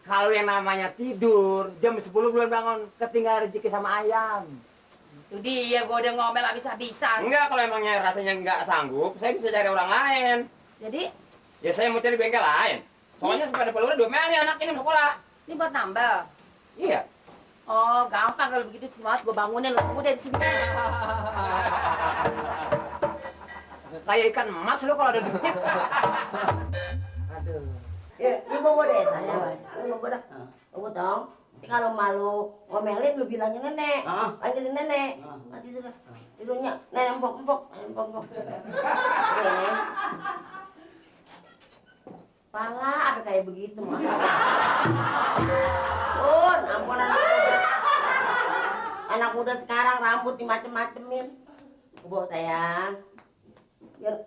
Kalau yang namanya tidur, jam 10 belum bangun, ketinggalan rezeki sama ayam. Itu dia, gue udah ngomel habis-habisan. Enggak, kalau emangnya rasanya nggak sanggup, saya bisa cari orang lain. Jadi, Ya saya mau cari bengkel lain. Soalnya pada peluang domel nih anak ini mau sekolah. ini buat nambah. Iya. Oh, gampang kalau begitu sih, gue bangunin lu. Udah di sini. Kayak ikan emas lu kalau ada duit. Aduh. Ya, lu bawa deh saya. Lu bawa dah. Bawa dong. Nanti kalau malu ngomelin lu bilangin nenek. Panggilin nenek. Nanti tidurnya nenek empok-empok. Pala apa kayak begitu mah. Pun, ampun anak muda sekarang rambut dimacem-macemin. Bawa sayang. Biar